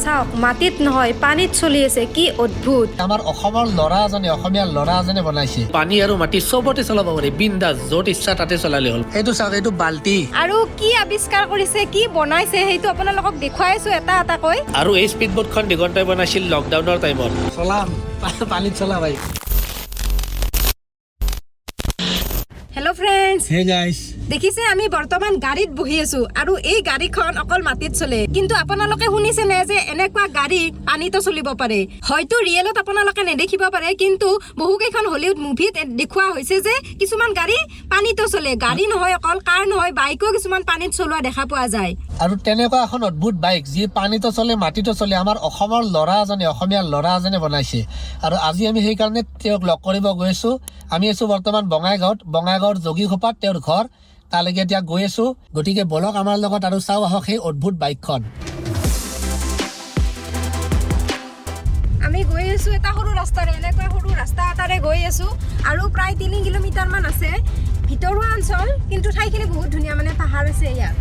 চাওক, মাটিত নহয় পানীত চলি আছে, কি অদ্ভুত। আমাৰ অসমৰ ল'ৰা এজনে, অসমীয়া ল'ৰা এজনে বনাইছে। পানী আৰু মাটি চবতে চলাব পাৰি, বিন্দাছ, য'ত ইচ্ছা তাতে চলালে হ'ল। এইটো চাওক, এইটো বাল্টি। আৰু কি আৱিষ্কাৰ কৰিছে, কি বনাইছে সেইটো আপোনালোকক দেখুৱাইছো এটা এটাকৈ। আৰু এই স্পীড বোটখন দিগন্তই বনাইছিল লকডাউনৰ টাইমত। চলাম, পানীত চলা ভাই। Hello friends, hey guys, দেখিছে আমি বৰ্তমান গাড়ীত বহি আছো আৰু এই গাড়ীখন অকল মাটিত চলে। কিন্তু আপোনালোকে শুনিছেনে যে এনেকুৱা গাড়ী পানীতো চলিব পাৰে? হয়তো ৰিয়েলত আপোনালোকে নেদেখিব পাৰে, কিন্তু বহুকেইখন হলিউড মুভিত দেখুওৱা হৈছে যে কিছুমান গাড়ী পানীতো চলে। গাড়ী নহয়, অকল কাৰ নহয়, বাইকো কিছুমান পানীত চলোৱা দেখা পোৱা যায়। আৰু তেনেকুৱা এখন অদ্ভুত বাইক যি পানীতো চলে মাটিতো চলে, আমাৰ অসমৰ ল'ৰা এজনে, অসমীয়া ল'ৰা এজনে বনাইছে। আৰু আজি আমি সেইকাৰণে তেওঁক লগ কৰিব গৈ আছোঁ। আমি আছোঁ বৰ্তমান বঙাইগাঁৱত, বঙাইগাঁৱৰ যোগীঘোপাত তেওঁৰ ঘৰ। তালৈকে এতিয়া গৈ আছোঁ। গতিকে বলক আমাৰ লগত আৰু চাওঁ আহক সেই অদ্ভুত বাইকখন। আমি গৈ আছো এটা সৰু ৰাস্তাৰে, এনেকুৱা সৰু ৰাস্তা এটাৰে গৈ আছো আৰু প্ৰায় 3 কিলোমিটাৰ মান আছে। ভিতৰুৱা অঞ্চল, কিন্তু ঠাইখিনি বহুত ধুনীয়া, মানে পাহাৰ আছে ইয়াত।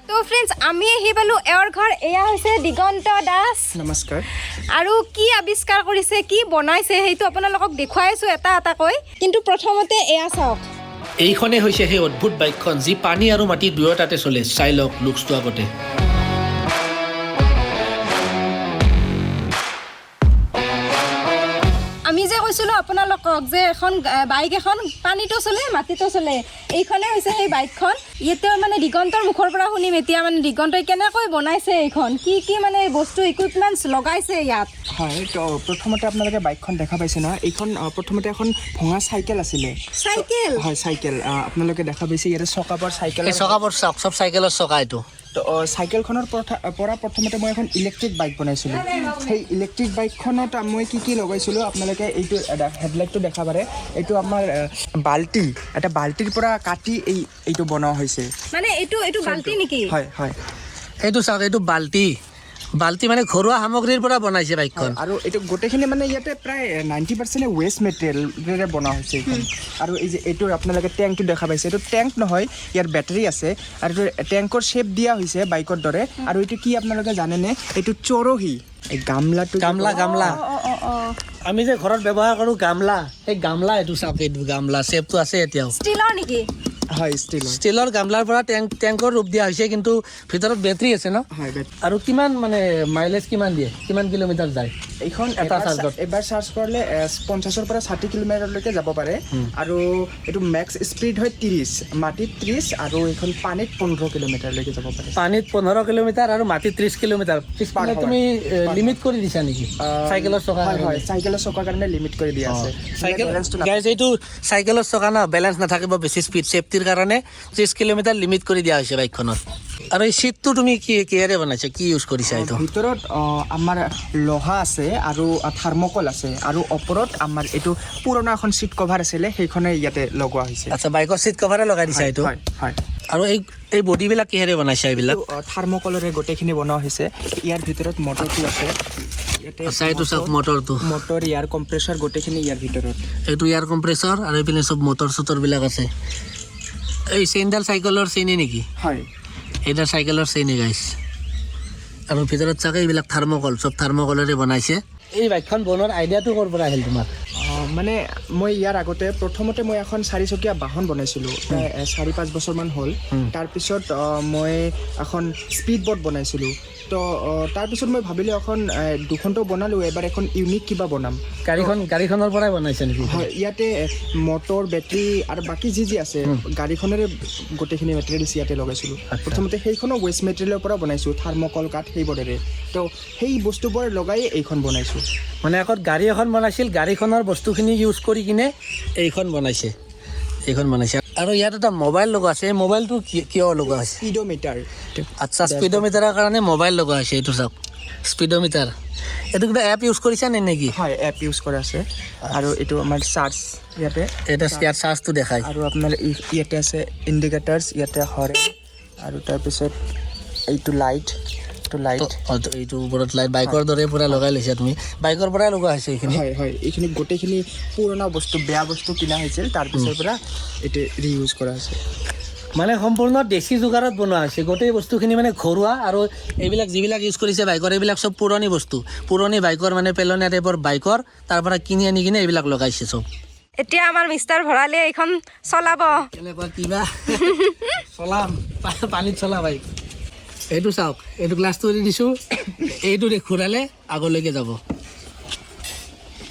তো ফ্ৰেণ্ডছ, আমি আহি পালোঁ এওঁৰ ঘৰ। এয়া হৈছে দিগন্ত দাস। নমস্কাৰ। আৰু কি আৱিষ্কাৰ কৰিছে, কি বনাইছে সেইটো আপোনালোকক দেখুৱাইছো এটা এটাকৈ। কিন্তু প্ৰথমতে এয়া চাওক, এইখনেই হৈছে সেই অদ্ভুত বাইকখন যি পানী আৰু মাটি দুয়োটাতে চলে। চাই লওক লুকছটো আগতে। আমি যে কৈছিলোঁ আপোনালোকক যে এখন বাইক এখন পানীতো চলে মাটিতো চলে, এইখনে হৈছে সেই বাইকখন। ইয়াতে মানে দিগন্তৰ মুখৰ পৰা শুনিম এতিয়া, মানে দিগন্তই কেনেকৈ বনাইছে এইখন, কি কি মানে বস্তু ইকুইপমেণ্টছ লগাইছে ইয়াত। হয়, তো প্ৰথমতে আপোনালোকে বাইকখন দেখা পাইছে নহয়? এইখন প্ৰথমতে এখন ভঙা চাইকেল আছিলে। চাইকেল? হয়, চাইকেল। আপোনালোকে দেখা পাইছে ইয়াতে চকাবৰ চাইকেল। এই চকাবোৰ চাওক, চব চাইকেলৰ চকা এইটো। তো চাইকেলখনৰ পৰা প্ৰথমতে মই এখন ইলেক্ট্ৰিক বাইক বনাইছিলোঁ। সেই ইলেক্ট্ৰিক বাইকখনত মই কি কি লগাইছিলোঁ আপোনালোকে এইটো হেডলাইটটো দেখা পাৰে। এইটো আমাৰ বাল্টি, এটা বাল্টিৰ পৰা কাটি এইটো বনোৱা হৈছে। মানে এইটো বাল্টি নেকি? হয় হয়। এইটো চাওক, এইটো বাল্টি। বাল্টি মানে ঘৰুৱা সামগ্ৰীৰ পৰা বনাইছে বাইকখন। আৰু এইটো গোটেইখিনি মানে ইয়াতে প্ৰায় 90% ৱেষ্ট মেটেৰিয়েলেৰে বনোৱা হৈছে এইখন। আৰু এই যে এইটো আপোনালোকে টেংকটো দেখা পাইছে, এইটো টেংক নহয়, ইয়াৰ বেটাৰী আছে। আৰু এইটো টেংকৰ শ্বেপ দিয়া হৈছে বাইকৰ দৰে। আৰু এইটো কি আপোনালোকে জানেনে? এইটো চৰহি, এই গামলাটো যে গামলা, কয়। গামলা। আমি যে ঘৰত ব্যৱহাৰ কৰোঁ গামলা, সেই গামলা এইটো চাওক, এইটো গামলা শ্বেপটো আছে এতিয়াও। ষ্টীলৰ নেকি? হয়, ষ্টীলৰ। ষ্টীলৰ গামলাৰ পৰা টেংকৰ ৰূপ দিয়া হৈছে, কিন্তু ভিতৰত বেটাৰী আছে ন? হয়, বেটাৰী। আৰু কিমান মানে মাইলেজ কিমান দিয়ে, কিমান কিলোমিটাৰ যায় এইখন এটা চাৰ্জত? এবাৰ চাৰ্জ কৰিলে 50ৰ পৰা 60 কিলোমিটাৰলৈকে যাব পাৰে। আৰু এইটো মেক্স স্পীড হয় 30, মাটিত 30 আৰু এইখন পানীত 15 কিলোমিটাৰলৈকে যাব পাৰে। পানীত 15 কিলোমিটাৰ আৰু মাটিত 30 কিলোমিটাৰ। পাৰ হয়। তুমি লিমিট কৰি দিছা নেকি চাইকেলৰ চকা? হয় হয়, চাইকেলৰ চকাৰ কাৰণে লিমিট কৰি দিয়া আছে। চাইকেল বেলেঞ্চটো গাইজ, এইটো চাইকেলৰ চকা ন, বেলেঞ্চ নাথাকিব বেছি স্পীড, চেফটিৰ কাৰণে 30 কিলোমিটাৰ লিমিট কৰি দিয়া হৈছে বাইকখনত। আৰু এই চিটটো তুমি কি কিহেৰে বনাইছা, কি ইউজ কৰিছা এইটো? ভিতৰত আমাৰ লোহা আছে আৰু থাৰ্মকল আছে, আৰু ওপৰত আমাৰ এইটো পুৰণা এখন চিট কভাৰ আছিলে, সেইখনে ইয়াতে লগোৱা হৈছে। আচ্ছা, বাইকৰ চিট কভাৰে লগাই দিছা এইটো? হয় হয়। আৰু এই বডিবিলাক কিহেৰে বনাইছা এইবিলাক? এইটো, থাৰ্মকলৰে গোটেইখিনি বনোৱা হৈছে। ইয়াৰ ভিতৰত মটৰটো আছে ইয়াতে। আচ্ছা, এইটো চাওক মটৰটো। মটৰ, ইয়াৰ কম্প্ৰেছৰ গোটেইখিনি ইয়াৰ ভিতৰত। এইটো এয়াৰ কম্প্ৰেছৰ আৰু এইপিনে চব মটৰ চটৰবিলাক আছে। এই চেইনডাল চাইকেলৰ চেইনে নেকি? হয়। এইডাল চাইকেলৰ চেইনে গাইছ। আৰু ভিতৰত চাগে এইবিলাক থাৰ্মকল, চব থাৰ্মকলেৰে বনাইছে। এই বাইকখন বনোৱাৰ আইডিয়াটো ক'ৰ পৰা আহিল তোমাৰ? মানে মই ইয়াৰ আগতে প্ৰথমতে মই এখন চাৰিচকীয়া বাহন বনাইছিলোঁ, প্ৰায় 4-5 বছৰমান হ'ল। তাৰপিছত মই এখন স্পীড ব'ট বনাইছিলোঁ। তো তাৰপিছত মই ভাবিলোঁ এখন দুখনতো বনালোঁ, এবাৰ এখন ইউনিক কিবা বনাম। গাড়ীখনৰ পৰাই বনাইছে নেকি? হয়, ইয়াতে মটৰ, বেটাৰী আৰু বাকী যি যি আছে গাড়ীখনেৰে গোটেইখিনি মেটেৰিয়েলছ ইয়াতে লগাইছিলোঁ। প্ৰথমতে সেইখনো ৱেষ্ট মেটেৰিয়েলৰ পৰা বনাইছোঁ, থাৰ্মকল কাঠ সেইবোৰেৰে। তো সেই বস্তুবোৰ লগাই এইখন বনাইছোঁ। মানে আগত গাড়ী এখন বনাইছিল, গাড়ীখনৰ বস্তুখিনি ইউজ কৰি কিনে এইখন বনাইছে, এইখন বনাইছে। আৰু ইয়াত এটা মোবাইল লগোৱা আছে, এই মোবাইলটো কিয় লগোৱা হৈছে? স্পীডোমিটাৰ। আচ্ছা, স্পীডোমিটাৰৰ কাৰণে মোবাইল লগোৱা হৈছে। এইটো চাওক, স্পীডোমিটাৰ। এইটো কিবা এপ ইউজ কৰিছা নে নেকি? হয়, এপ ইউজ কৰা আছে। আৰু এইটো আমাৰ চাৰ্জ ইয়াতে। এটা ইয়াত চাৰ্জটো দেখায়। আৰু আপোনাৰ ইয়াতে আছে ইণ্ডিকেটাৰ্ছ, ইয়াতে হৰেন, আৰু তাৰপিছত এইটো লাইট, এইটো লাইট। তো এইটো ওপৰত লাইট বাইকৰ দৰে পুৰা লগাই লৈছা তুমি, বাইকৰ পৰাই লগোৱা হৈছে এইখিনি? হয় হয়, এইখিনি গোটেইখিনি পুৰণা বস্তু, বেয়া বস্তু কিনা হৈছিল, তাৰপিছৰ পৰা এইটো ৰিইউজ কৰা হৈছে। মানে সম্পূৰ্ণ দেশী যোগাৰত বনোৱা হৈছে গোটেই বস্তুখিনি, মানে ঘৰুৱা। আৰু এইবিলাক যিবিলাক ইউজ কৰিছে বাইকৰ, এইবিলাক চব পুৰণি বস্তু, পুৰণি বাইকৰ, মানে পেলনীয়া টাইপৰ বাইকৰ, তাৰ পৰা কিনি আনি কিনে এইবিলাক লগাইছে চব। এতিয়া আমাৰ মিষ্টাৰ ভৰালে এইখন চলাব। কেনেকুৱা কিবা চলাম, পানীত চলা বাইক। এইটো চাওক, এইটো গ্লাছটো এৰি দিছোঁ, এইটো ঘূৰালে আগলৈকে যাব।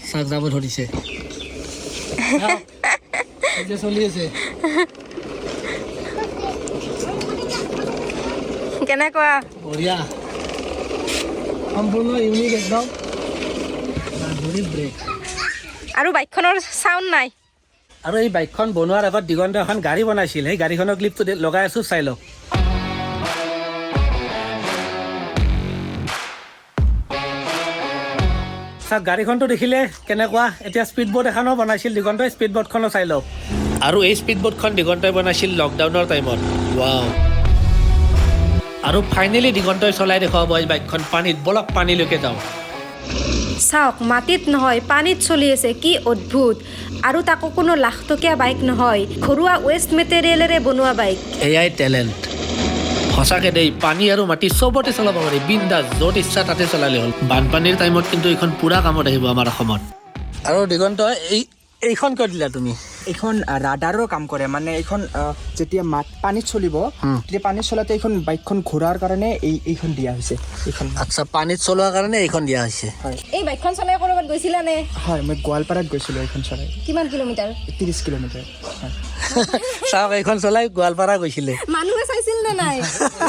চাওক, যাব ধৰিছে। চাওক, এতিয়া চলি আছে। কেনেকুৱা? বঢ়িয়া, সম্পূৰ্ণ ইউনিক একদম। ধৰি ব্ৰেক। আৰু বাইকখনৰ চাউণ্ড নাই। আৰু এই বাইকখন বনোৱাৰ আগত দিগন্ত এখন গাড়ী বনাইছিল, সেই গাড়ীখনৰ ক্লিপটো লগাই আছোঁ, চাই লওক। চাওক, গাড়ীখনটো দেখিলে কেনেকুৱা। এতিয়া স্পীড বোট এখনো বনাইছিল দিগন্তই, স্পীড বোটখনো চাই লওক। আৰু এই স্পীড বোটখন দিগন্তই বনাইছিল লকডাউনৰ টাইমত। ৱাও! আৰু ফাইনেলি দিগন্তই চলাই দেখুৱাব এই বাইকখন পানীত। বলক, পানীলৈকে যাওঁ। চাওক, মাটিত নহয়, পানীত চলি আছে, কি অদ্ভুত! আৰু তাকো কোনো লাখটকীয়া বাইক নহয়, ঘৰুৱা ৱেষ্ট মেটেৰিয়েলেৰে বনোৱা বাইক। এয়াই টেলেণ্ট সঁচাকে দেই। পানী আৰু মাটি চবতে চলাব পাৰি বিন্দাছ, য'ত ইচ্ছা তাতে চলালে হ'ল। বানপানীৰ টাইমত কিন্তু এইখন পূৰা কামত আহিব আমাৰ অসমত। আৰু দিগন্ত, এইখন কিয় দিলা তুমি? এইখন ৰাডাৰৰ কাম কৰে। মানে এইখন যেতিয়া পানীত চলিব, তেতিয়া পানীত চলাতে এইখন বাইকখন ঘূৰাৰ কাৰণে এইখন দিয়া হৈছে এইখন। আচ্ছা, পানীত চলোৱাৰ কাৰণে এইখন দিয়া হৈছে। হয়। এই বাইকখন চলাই ক'ৰবাত গৈছিলানে? হয়, মই গোৱালপাৰাত গৈছিলোঁ এইখন চলাই। কিমান কিলোমিটাৰ? 30 কিলোমিটাৰ, হয়। চাওক, এইখন চলাই গোৱালপাৰা গৈছিলে। মানুহে চাইছিল নে নাই?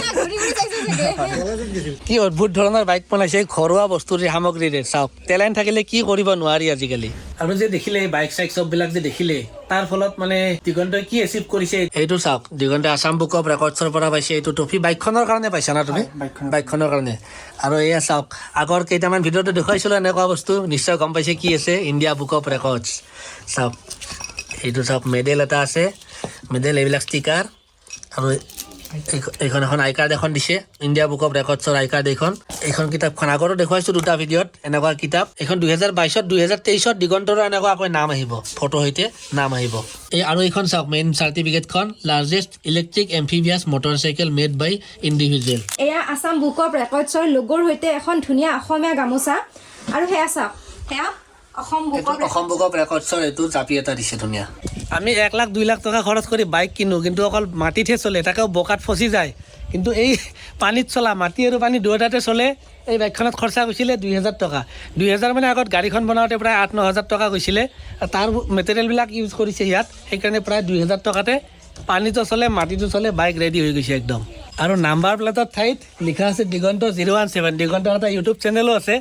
না, ঘূৰি ঘূৰি চাইছে চাগে। কি অদ্ভুত ধৰণৰ বাইক বনাইছে এই ঘৰুৱা বস্তুৰ সামগ্ৰীৰে। চাওক, টেলেণ্ট থাকিলে কি কৰিব নোৱাৰি আজিকালি। আৰু যে দেখিলে এই বাইক চাইক চববিলাক যে দেখিলে, তাৰ ফলত মানে দিগন্তই কি এচিভ কৰিছে এইটো চাওক। দিগন্তই আছাম বুক অফ ৰেকৰ্ডছৰ পৰা পাইছে এইটো ট্ৰফি। বাইকখনৰ কাৰণে পাইছা না তুমি? হয়, বাইকখনৰ। বাইকখনৰ কাৰণে। আৰু এয়া চাওক, আগৰ কেইটামান ভিডিঅ'টো দেখুৱাইছিলোঁ এনেকুৱা বস্তু, নিশ্চয় গম পাইছে কি আছে, ইণ্ডিয়া বুক অফ ৰেকৰ্ডছ। চাওক, এইটো চাওক, মেডেল এটা আছে, মেডেল, এইবিলাক ষ্টিকাৰ। আৰু এইখন এখন আই কাৰ্ড এখন দিছে, ইণ্ডিয়া বুক অফ ৰেকৰ্ডছৰ আই কাৰ্ড এইখন। এইখন কিতাপখন আগতো দেখুৱাইছোঁ দুটা ভিডিঅ'ত এনেকুৱা কিতাপ। এইখন 2022ত, 2023ত দিগন্তৰো এনেকুৱাকৈ নাম আহিব, ফটো সৈতে নাম আহিব এই। আৰু এইখন চাওক, মেইন চাৰ্টিফিকেটখন, largest electric amphibious motorcycle made by individual. এয়া আছাম বুক অফ ৰেকৰ্ডছৰ লগৰ সৈতে এখন ধুনীয়া অসমীয়া গামোচা। আৰু সেয়া চাওক, সেয়া অসম বুক এইটো অফ অসম বুক অফ ৰেকৰ্ডছৰ এইটো জাপি এটা দিছে ধুনীয়া। আমি 1 লাখ 2 লাখ টকা খৰচ কৰি বাইক কিনো, কিন্তু অকল মাটিতহে চলে, তাকেও বোকাত ফচি যায়। কিন্তু এই পানীত চলা, মাটি আৰু পানী দুয়োটাতে চলে এই বাইকখনত খৰচা গৈছিলে 2000 টকা। 2000 মানে আগত গাড়ীখন বনাওঁতে প্ৰায় 8-9 হাজাৰ টকা গৈছিলে আৰু তাৰ মেটেৰিয়েলবিলাক ইউজ কৰিছে ইয়াত, সেইকাৰণে প্ৰায় 2000 টকাতে পানীতো চলে, মাটিতো চলে, বাইক ৰেডি হৈ গৈছে একদম। আৰু নাম্বাৰ প্লেটৰ ঠাইত লিখা আছে দিগন্ত 017। দিগন্তৰ এটা ইউটিউব চেনেলো আছে।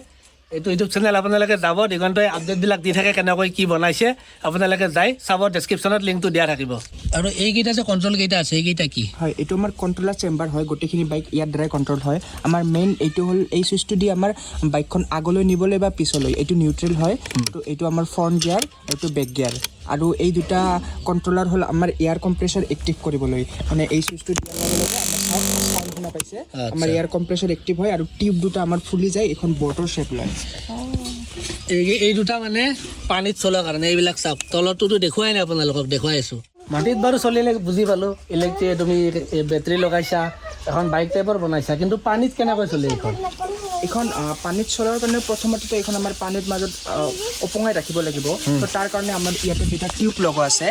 এইটো ইউটিউব চেনেল আপোনালোকে যাব, দিগন্তই আপডেটবিলাক দি থাকে কেনেকৈ কি বনাইছে। আপোনালোকে যাই চাব, ডেছক্ৰিপশ্যনত লিংকটো দিয়া থাকিব। আৰু এইকেইটা যে কণ্ট্ৰল কেইটা আছে, এইকেইটা কি? হয়, এইটো আমাৰ কণ্ট্ৰলাৰ চেম্বাৰ হয়। গোটেইখিনি বাইক ইয়াৰ দ্বাৰাই কণ্ট্ৰল হয়। আমাৰ মেইন এইটো হ'ল, এই চুইচটো দি আমাৰ বাইকখন আগলৈ নিবলৈ বা পিছলৈ, এইটো নিউট্ৰেল হয়। তো এইটো আমাৰ ফ্ৰণ্ট গিয়াৰ, এইটো বেক গিয়াৰ। আৰু এই দুটা কণ্ট্ৰলাৰ হ'ল আমাৰ এয়াৰ কম্প্ৰেছৰ এক্টিভ কৰিবলৈ। মানে এই চুইচটো দিয়াৰ লগে লগে আমাৰ চাউণ্ড শুনা পাইছে, আমাৰ এয়াৰ কম্প্ৰেছৰ এক্টিভ হয় আৰু টিউব দুটা আমাৰ ফুলি যায়, এইখন বটৰ শ্বেপ লয়। এই দুটা মানে পানীত চলাৰ কাৰণে এইবিলাক। চাওক, তলতটোতো দেখুৱাই নাই, আপোনালোকক দেখুৱাই আছোঁ। মাটিত বাৰু চলিলে বুজি পালোঁ, ইলেক্ট্ৰিক তুমি বেটেৰী লগাইছা, এখন বাইক টাইপৰ বনাইছা, কিন্তু পানীত কেনেকৈ চলে এইখন? এইখন পানীত চলাৰ কাৰণে প্ৰথমতেতো এইখন আমাৰ পানীৰ মাজত ওপঙাই ৰাখিব লাগিব। তো তাৰ কাৰণে আমাৰ ইয়াতে দুটা টিউব লগোৱা আছে।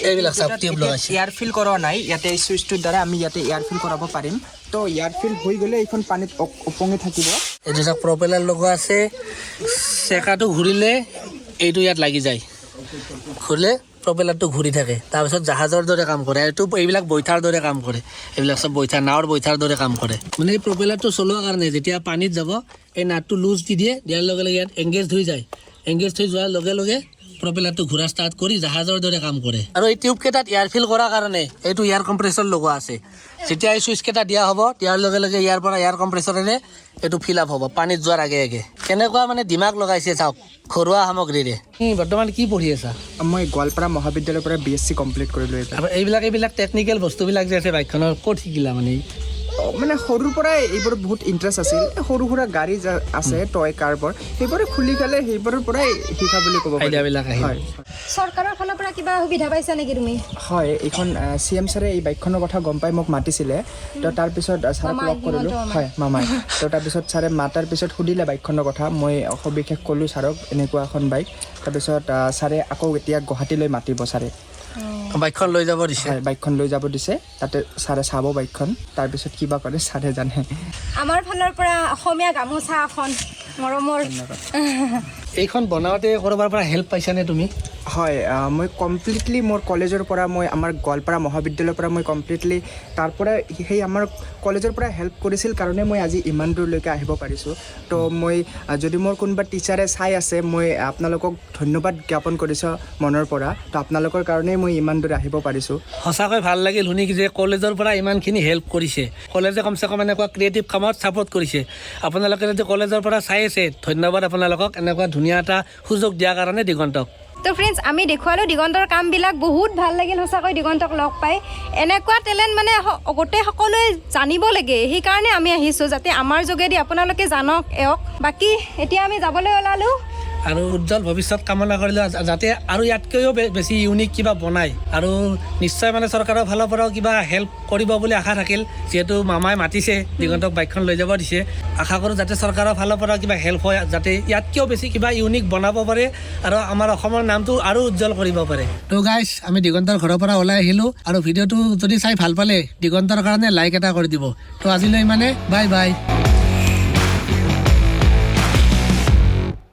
এইবিলাক চাওক, টিউব লগাইছে। এয়াৰ ফিল কৰা নাই। ইয়াতে এই চুইচটোৰ দ্বাৰা আমি ইয়াতে এয়াৰ ফিল কৰাব পাৰিম। তো এয়াৰ ফিল হৈ গ'লে এইখন পানীত ওপঙি থাকিব। এইটো চাওক, প্ৰপেলাৰ লগোৱা আছে। চেকাটো ঘূৰিলে এইটো ইয়াত লাগি যায়, ঘূৰিলে প্ৰপেলাৰটো ঘূৰি থাকে, তাৰপিছত জাহাজৰ দৰে কাম কৰে। এইটো এইবিলাক বৈঠাৰ দৰে কাম কৰে, এইবিলাক চব বৈঠা, নাৱৰ বৈঠাৰ দৰে কাম কৰে। মানে এই প্ৰপেলাৰটো চলোৱাৰ কাৰণে যেতিয়া পানীত যাব, এই নাটটো লুজ দি দিয়ে, দিয়াৰ লগে লগে ইয়াত এংগেজ হৈ যায়। এংগেজ হৈ যোৱাৰ লগে লগে প্ৰপেলাৰটো ঘূৰা ষ্টাৰ্ট কৰি জাহাজৰ দৰে কাম কৰে। আৰু এই টিউব কেইটাত এয়াৰ ফিল কৰাৰ কাৰণে এইটো এয়াৰ কম্প্ৰেছৰ লগোৱা আছে। যেতিয়া এই চুইচ কেইটা দিয়া হ'ব, দিয়াৰ লগে লগে ইয়াৰ পৰা এয়াৰ কম্প্ৰেছৰেৰে এইটো ফিল আপ হ'ব পানীত যোৱাৰ আগে আগে। কেনেকুৱা মানে দিমাগ লগাইছে চাওক ঘৰুৱা সামগ্ৰীৰে। তুমি বৰ্তমান কি পঢ়ি আছা? মই গোৱালপাৰা মহাবিদ্যালয়ৰ পৰা বি এছ চি কমপ্লিট কৰিলোঁ এইবাৰ। আৰু এইবিলাক টেকনিকেল বস্তুবিলাক যে আছে বাইকখনৰ, ক'ত শিকিলা মানে? মানে সৰুৰ পৰাই এইবোৰত বহুত ইণ্টাৰেষ্ট আছিল। এই সৰু সুৰা গাড়ী আছে, টয় কাৰবোৰ, সেইবোৰে খুলি পেলাই সেইবোৰৰ পৰাই শিকা বুলি ক'ব পাৰি। আইডিয়াবিলাক আহিল। হয়। চৰকাৰৰ ফালৰ পৰা কিবা সুবিধা পাইছা নেকি তুমি? হয়, এইখন চি এম ছাৰে এই বাইকখনৰ কথা গম পাই মোক মাতিছিলে। তো তাৰপিছত ছাৰক মামাই, লগ কৰিলোঁ। হিমন্ত মামাই। হয়, মামাই। তো তাৰপিছত ছাৰে মাতাৰ পিছত সুধিলে বাইকখনৰ কথা। মই সবিশেষ ক'লোঁ ছাৰক, এনেকুৱা এখন বাইক। তাৰপিছত ছাৰে আকৌ এতিয়া গুৱাহাটীলৈ মাতিব ছাৰে। বাইকখন লৈ যাব দিছে? হয়, বাইকখন লৈ যাব দিছে। তাতে ছাৰে চাব বাইকখন, তাৰপিছত কিবা কৰে ছাৰে জানে। আমাৰ ফালৰ পৰা অসমীয়া গামোচা এখন, মৰমৰ। এইখন বনাওঁতে ক'ৰবাৰ পৰা হেল্প পাইছানে তুমি? হয়, মই কমপ্লিটলি মোৰ কলেজৰ পৰা, মই আমাৰ গোৱালপাৰা মহাবিদ্যালয়ৰ পৰা, মই কমপ্লিটলি তাৰ পৰা, সেই আমাৰ কলেজৰ পৰা হেল্প কৰিছিল কাৰণে মই আজি ইমান দূৰলৈকে আহিব পাৰিছোঁ। তো মই যদি মোৰ কোনোবা টিচাৰে চাই আছে, মই আপোনালোকক ধন্যবাদ জ্ঞাপন কৰিছোঁ মনৰ পৰা। তো আপোনালোকৰ কাৰণেই মই ইমান দূৰ আহিব পাৰিছোঁ। সঁচাকৈ ভাল লাগিল শুনি যে কলেজৰ পৰা ইমানখিনি হেল্প কৰিছে। কলেজে কমচে কম এনেকুৱা ক্ৰিয়েটিভ কামত ছাপোৰ্ট কৰিছে। আপোনালোকে যদি কলেজৰ পৰা চাই আছে, ধন্যবাদ আপোনালোকক এনেকুৱা ধুনীয়া এটা সুযোগ দিয়াৰ কাৰণে দিগন্তক। তো ফ্ৰেণ্ডছ, আমি দেখুৱালোঁ দিগন্তৰ কামবিলাক। বহুত ভাল লাগিল সঁচাকৈ দিগন্তক লগ পাই। এনেকুৱা টেলেণ্ট মানে গোটেই সকলোৱে জানিব লাগে, সেইকাৰণে আমি আহিছোঁ, যাতে আমাৰ যোগেদি আপোনালোকে জানক এওক। বাকী এতিয়া আমি যাবলৈ ওলালোঁ। আৰু উজ্জ্বল ভৱিষ্যত কামনা কৰিলোঁ, যাতে আৰু ইয়াতকৈও বেছি ইউনিক কিবা বনায়। আৰু নিশ্চয় মানে চৰকাৰৰ ফালৰ পৰাও কিবা হেল্প কৰিব বুলি আশা থাকিল। যিহেতু মামাই মাতিছে দিগন্তক, বাইকখন লৈ যাব দিছে, আশা কৰোঁ যাতে চৰকাৰৰ ফালৰ পৰা কিবা হেল্প হয়, যাতে ইয়াতকৈও বেছি কিবা ইউনিক বনাব পাৰে আৰু আমাৰ অসমৰ নামটো আৰু উজ্জ্বল কৰিব পাৰে। তো গাইছ, আমি দিগন্তৰ ঘৰৰ পৰা ওলাই আহিলোঁ আৰু ভিডিঅ'টো যদি চাই ভাল পালে দিগন্তৰ কাৰণে লাইক এটা কৰি দিব। তো আজিলৈ মানে বাই বাই।